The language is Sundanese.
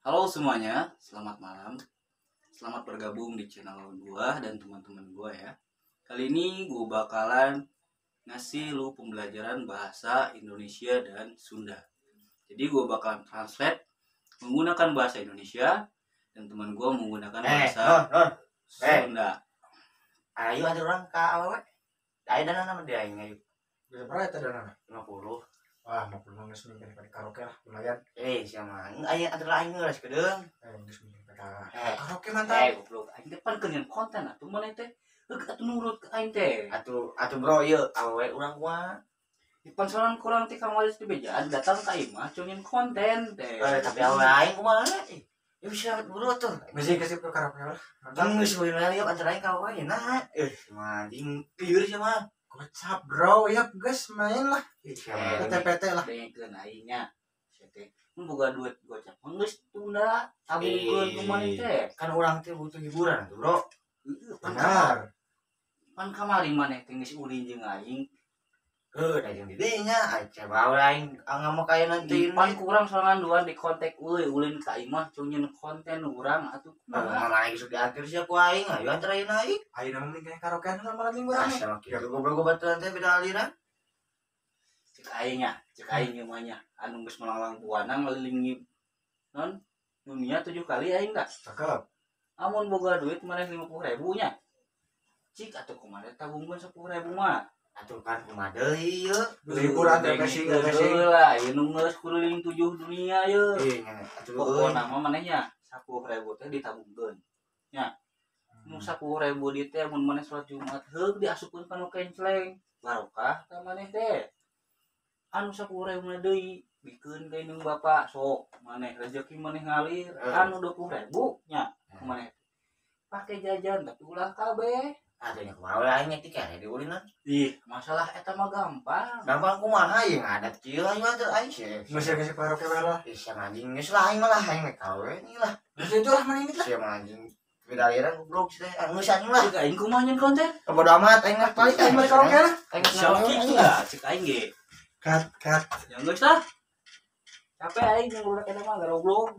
Halo semuanya, selamat malam. Selamat bergabung di channel gua dan teman-teman gua ya. Kali ini gua bakalan ngasih lu pembelajaran bahasa Indonesia dan Sunda. Jadi gua bakalan translate menggunakan bahasa Indonesia dan teman gua menggunakan Eh, bahasa non, non. Eh. Sunda. Ayo ada orang ka awewe. Ayo dana nama dia aing ayo. Bisa berapa eta dana? 50. Wah, 50 mah geus mending ka karaoke lah, lumayan. Eh, siapa? Ayo ada aing geus kedeung. Eh, geus mending ka Eh, karaoke mantap. Eh, goblok. Aing teh pan keur nyeun konten atuh maneh teh. Heuk atuh nurut ke aing teh. Atuh atuh bro ieu awewe urang kumaha? Di pansolan kurang teh kamari di bejaan datang ka imah cung nyeun konten teh. Eh, tapi awewe aing kumaha? Eh, ya bisa bro tuh. Geus geus ke karaoke lah. Mantap. Geus we yuk antara aing ka awewe nah. Eh, mah anjing lieur sia mah. Gocap, bro. Yap, geus main lah. Eh, sia Eh, mah. Ke TPT lah. Dengekeun aing nya. Sia teh mun boga duit gocap mah geus tunda tabungkeun Eh. ku maneh teh. Kan urang teh butuh hiburan tuh, bro. Heueuh, pan kamari, Benar. pan kamari maneh teh geus ulin jeung aing. Heuh, da jeung di dinya aing coba awewe aing ngamuk aya nanti. Pan kurang sorangan duan di kontak euy ulin ka imah cung nyeun konten urang atuh kumaha. Mana aing geus diatur sia ku aing, ayo antara aing aing. Ayeuna mah mending ka karaokean lah malam minggu rame. Ah, sama kitu goblok baturan teh beda aliran. Cek aing nya, cek aing ieu mah nya. Anu geus melanglang buana ngelilingi non dunia 7 kali aing da. Cakep. Amun boga duit maneh 50.000 nya. Cik atuh kumaha tabungkeun 10.000 mah. Atuh kan kumaha deui ieu. Liburan refreshing, refreshing. Lah, ieu nu geus kuliling 7 dunia ye. Ih, nya atuh euy. Pokona mah maneh nya 10.000 teh ditabungkeun. Nya, nu 10.000 di teh mun maneh salat Jumat heug diasupkeun kana kencleng. Barokah tah maneh teh. Anu 10.000 na deui bikeun ka indung bapak sok maneh rezeki maneh ngalir. Eh. Anu 20.000 nya maneh pake jajan tapi ulah kabeh. Atuh nya kumaha we aing nya teh kere diulinan. Ih, masalah eta mah gampang. Gampang kumaha ieu ngadat kieu aing mah teu aing sih. Geus geus karaoke wae lah. Ih, sia mah anjing geus lah aing mah lah aing mah kawe nih lah. Geus itu lah mending lah. Sia mah anjing beda aliran goblok sih teh. Geus anjing lah. Cek aing kumaha nyeun konten? Bodo amat aing lah balik Aing balik karaoke lah. Aing Siapa kitu lah, cek aing ge. Cut, cut. Ya geus lah. Capek aing ngurus eta mah garoblok.